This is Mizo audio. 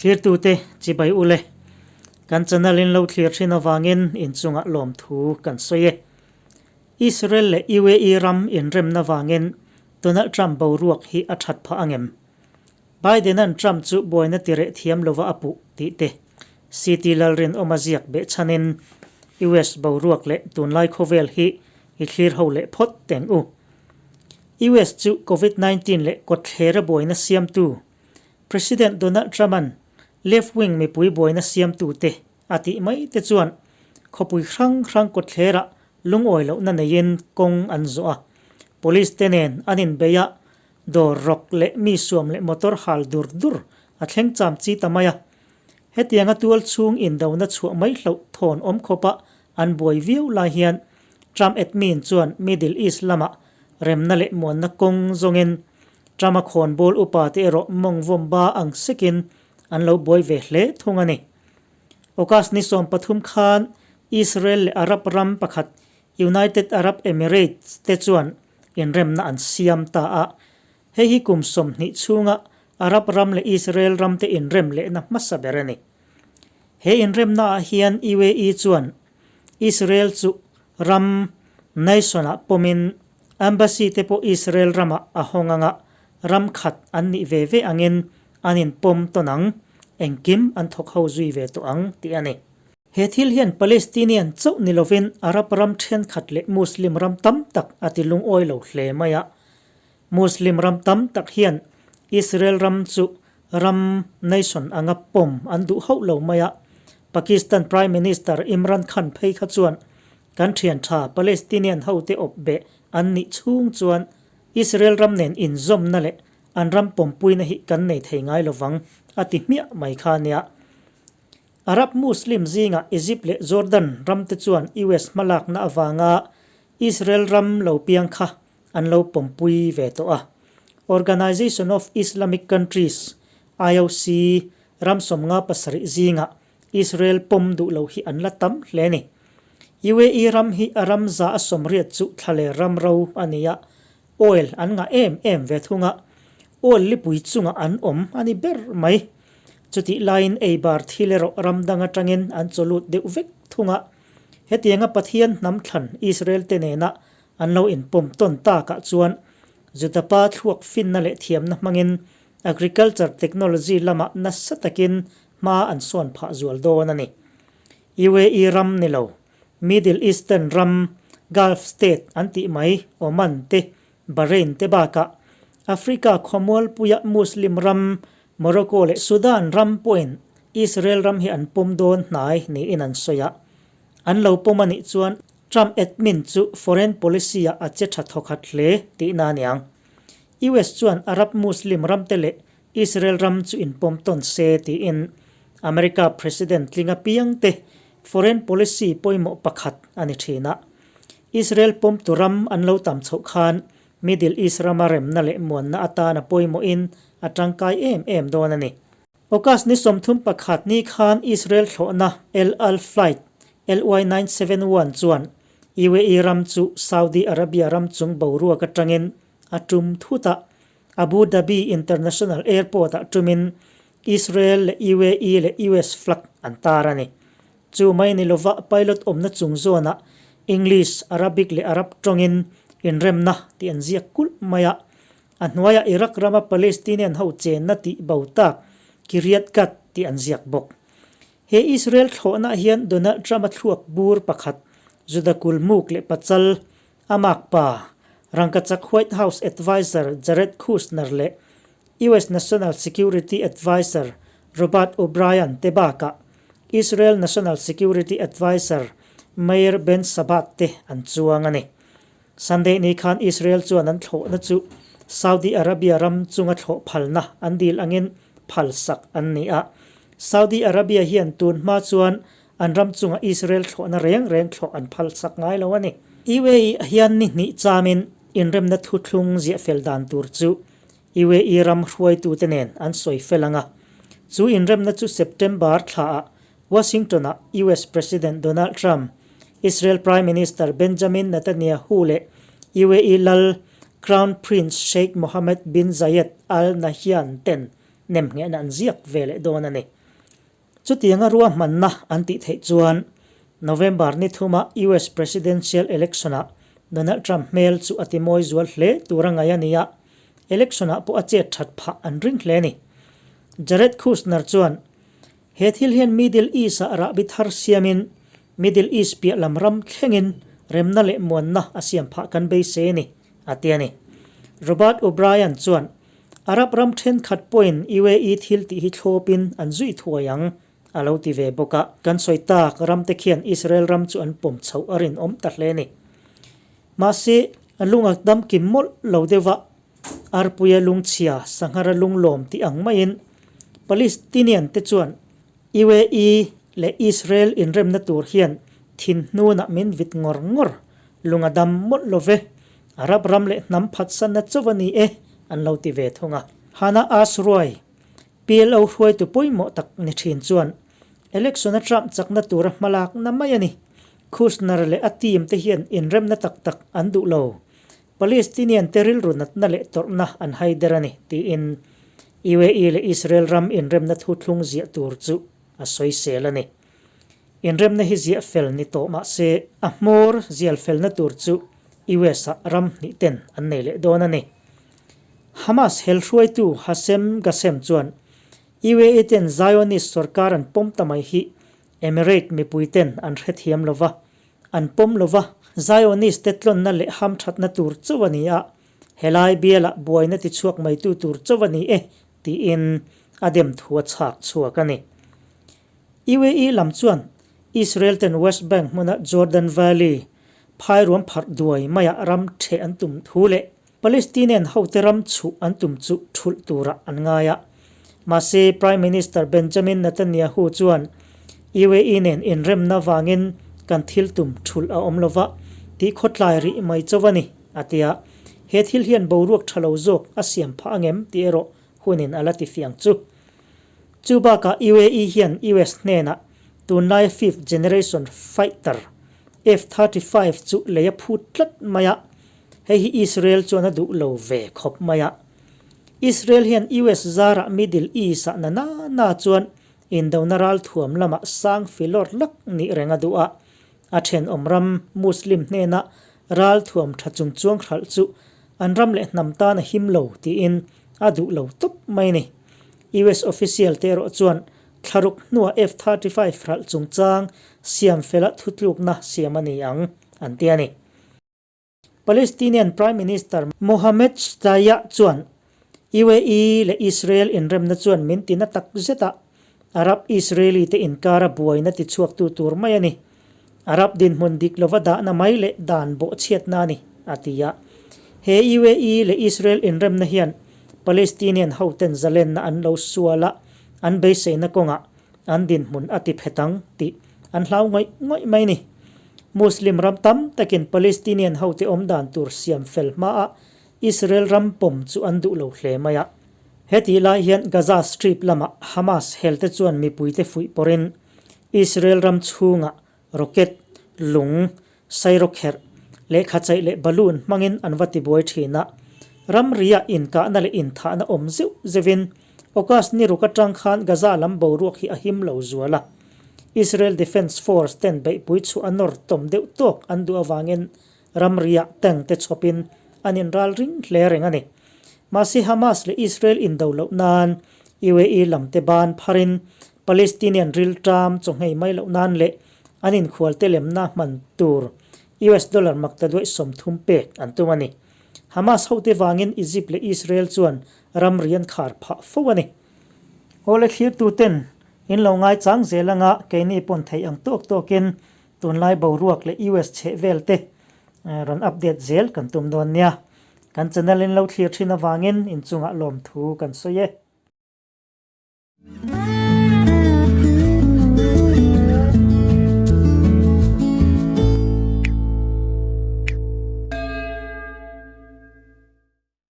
Thlirtute chibai ule. Kan channel in lo thlir thin avangin inchungah lawmthu kan sawi e. Israel leh UAE ram inremna vangin Donald Trump boruak hi a that phah angem? Biden-a'n Trump chu buaina tireh thiam lova a puh tih te CT Lalrinawma ziak behchhanin US boruak leh tunlai khawvel hi i thlir ho leh phawt teng u. US chu Covid 19 leh kawtthlera buaina siamtu President Donald Trump-a'n left-wing mipui buaina siamtute a tih mai te chuan khawpui hrang hrang kawtthlerah lungawi lohna neiin kawng an zawh a, police te nen an inbeih a, dawr rawk leh mi suam leh motor hal dur dur a thleng cham chi ta mai a. Hetianga tual chhung indona chhuah mai hloh thawn awm khawpa an buai viau lai hian Trump admin chuan Middle East lamah remna leh muanna kawng zawngin Trump-a khawnbawl upa te erawh mawng vawm ba ang sekin an lo buai ve hle thung a ni. August ni 13 khan Israel leh Arab ram pakhat United Arab Emirates te chuan inremna an siam ta a, hei hi kum 20 chhunga Arab ram leh Israel ram te inrem lehna hmasa ber a ni. He inremnaah hian UAE chuan Israel chu ram nation-ah pawmin Embassy te pawh Israel ramah a hawng anga ram khat an nih ve ve angin an inpawm tawn ang, engkim an thawk ho zui ve tawh ang tih a ni. He thil hian Palestinian chauh ni lovin Arab ram thenkhat leh Muslim ram tam tak a ti lungawi lo hle mai a. Muslim ram tam tak hian Israel ram chu ram, nation, anga pawm an duh hauh lo mai a. Pakistan Prime Minister Imran Khan phei kha chuan Kan thian tha Palestinian hote awp beh an nih chhung chuan Israel ram nen inzawmna leh an ram pawmpuina hi kan nei thei ngai lovang, a ti hmiah mai kha nia. Arab Muslim zingah Egypt leh Jordan ramte chuan US hmalakna avanga Israel ram lo piang kha an lo pawmpui ve tawh a. Organization of Islamic Countries, IOC, ram 57 zingah Israel pawm duh lo hi an la tam hle a ni. UAE ram hi a ram 180 chu thla leh ram ro a ni a, oil an ngah em em ve thung a, oil lipui chungah an awm a ni ber mai. Chutih laiin eibar thil erawh ram dang atangin an chawlut deuh vek thung a. Hetianga Pathian hnam thlan Israel te nena an lo inpawm tawn takah chuan Judapa thluak finna leh thiamna hmangin Agriculture technology lamah nasa takin hma an sawn phah zual dawn a ni. UAE ram ni lo, Middle Eastern ram, Gulf state an tih mai Oman te, Bahrain te bakah Africa khawmualpuia Muslim ram Morocco leh Sudan ram pawhin Israel ram hi an pawm dawn hnai niin an sawi a. An lo pawm a nih chuan Trump admin chu foreign policy-ah a che tha thawkhat hle tihna a niang. US chuan Arab Muslim ramte leh Israel ram chu inpawm tawn se tiin America President tlinga piangte foreign policy pawimawh pakhat a ni thin a. Israel pawmtu ram an lo tam chhoh khan Middle East rama remna leh muanna atana pawimawhin a tangkai em em dawn a ni. August ni 31 ni khan Israel thlawhna El Al flight LY971 chuan UAE ram chu Saudi Arabia ram chung boruak atangin a tum thut a, Abu Dhabi International Airport-ah tumin Israel leh UAE leh US flag an tar a ni. Chu mai ni lova pilot awmna chung zawnah English, Arabic leh Arab tawngin inremna tih an ziak kulh mai a. A hnuaiah Iraq rama Palestinian ho chenna tih bo tak Kiryat Gat tih an ziak bawk. He Israel thlawhnaah hian Donald Trump-a thluak bur pakhat, Juda kulmuk leh pachal, A makpa, rangkachak White House adviser Jared Kushner leh US National Security Adviser Robert O'Brien te bakah Israel National Security Adviser Meir Ben Shabbat te an chuang a ni. Sunday ni khan Israel chuan an thlawhna chu Saudi Arabia ram chunga thlawh phalna an dil angin phalsak an ni a. Saudi Arabia hian tun hma chuan An ram chunga Israel thlawhna reng reng thlawh an phal sak ngai lo a ni. UAE hian ni hnih chamin inremna thuthlung ziah fel dan tur chu UAE ram hruaitute nen an sawi fel ang a. Chu inremna chu September thlaah Washington-ah US President Donald Trump, Israel Prime Minister Benjamin Netanyahu leh UAE lal Crown Prince Sheikh Mohammed bin Zayed Al Nahyan ten nemnghehna an ziak ve leh dawn a ni. Chutianga ruahmanna an tih theih chuan November ni thuma US Presidential Election-ah Donald Trump hmel chu a timawi zual hle tur a ngaih a ni a, election-ah pawh a chet that phah an ring hle a ni. Jared Kushner chuan he thil hian Middle East-ah rahbi thar siamin Middle East piah lam ram thlengin remna leh muanna a siam phah kan beisei a ni, a ti a ni. Robert O'Brien chuan Arab ram thenkhat pawhin UAE thil tih hi thlawpin an zui thuai ang, a lo ti ve bawk a. Kan sawi tak ramte khian Israel ram chu an pawm chhoh a rinawm ta hle a ni. Mahse, a lung a dam kim mawlh lo deuh a, Arpuia lungchhia, Sanghara lunglawm tih ang maiin Palestinian te chuan UAE leh Israel inremna tur hian thin hnunah min vit ngawr ngawr, lung a dam mawlh lo ve, Arab ram leh hnam phatsanna chauh a ni e, an lo ti ve thung a. Hana Asruai, PLO hruaitu pawimawh tak ni thin chuan election a Trump chakna tura hmalakna mai a ni. Kushner leh a team te hian inremna tak tak an duh lo. Palestinian te rilru natna leh tawrhna an hai der a ni, tiin UAE leh Israel ram inremna thuthlung ziah tur chu a sawisel a ni. Inremna hi ziah fel ni tawh mah se a hmawr zial felna tur chu US ah ram hnih ten an nei leh dawn a ni. Hamas hel hruaitu Hasem Ghassem chuan UAE ten Zionist sorkar an pawm ta mai hi Emirate mipui ten an hrethiam lo va, an pawm lo va, Zionist te tlawnna leh hamthatna tur chauh a ni a, helai bialah buaina tichhuak maitu tur chauh a ni e, tiin a dem thu a chhak chhuak a ni. UAE lam chuan Israel ten West Bank hmuna Jordan Valley phairuam pharh duai maiah ram theh an tum thu leh Palestinian hote ram chhuh an tum chu thulh turah an ngai a. Mahse, Prime Minister Benjamin Netanyahu chuan UAE nen inremna vangin kan thil tum thulh a awm lova tih khawtlai rih mai chauh a ni, a ti a. He thil hian boruak tha lo zawk a siam phah angem tih erawh hunin a la ti fiang chu. Chu bakah UAE hian US hnenah tunlaia fifth generation fighter F-35 chu lei a phut tlat mai a, Hei hi Israel chuan a duh lo ve khawp mai a. Israel hian US zarah Middle East-ah na na na chuan indona ralthuam lamah sang filawr lak nih reng a duh a. A thenawm ram Muslim hnena ralthuam tha chung chuang hralh chu an ram leh hnam tan a him lo tiin a duh lo tawp mai a ni. US official te erawh chuan thlaruk hnuah F-35 hralh chungchang siam fela thutlukna siam a ni ang an ti a ni. Palestinian Prime Minister Mohammed Shtayyeh chuan UAE leh Israel inremna chuan min tina tak zet a, Arab-Israeli te inkara buaina tichhuaktu tur mai a ni. Arab dinhmun dik lova dahna mai leh dan bawhchhiatna a ni, a ti a. He UAE leh Israel inremna hian Palestinian hoten zalenna an lo sual a, an beiseina kawngah an dinhmun a ti phet ang tih an hlau ngawih ngawih mai a ni. Muslim ram tam takin Palestinian hote awm dan tur siam fel hmaah Israel ram pawm chu an duh lo hle mai a. Hetih lai hian Gaza Strip lamah Hamas helte chuan mipuite fuih pawrin Israel ram chhungah rocket, lung, sairawkherh, lehkhachaih leh balloon hmangin an va tibuai thin a. Ramriah inkahna leh inthahna awm zeuh zeuhin August ni ruk atang khan Gaza lam boruak hi a him lo zual a. Israel Defence Force ten beihpui chhuah a nawr tawm deuh tawk an duh avangin ramriah tank te chhawpin an inral ring hle reng a ni. Mahse Hamas leh Israel indo loh nan UAE lam te ban pharin Palestinian rilṭam chaw nghei mai loh nan leh an inkhualte lemna hman tur US dollar makta duaih 30 pek an tum a ni. Hamas hote vangin Egypt leh Israel chuan ramri an khar phah fo a ni. Awle thlirtuten in lo ngaichang zel anga keini pawn theih ang tawk tawkin tunlai boruak leh US chheh vel te rawn update zel kan tum dawn nia. Kan channel in lo thlir thin avangin inchungah lawmthu kan sawi e.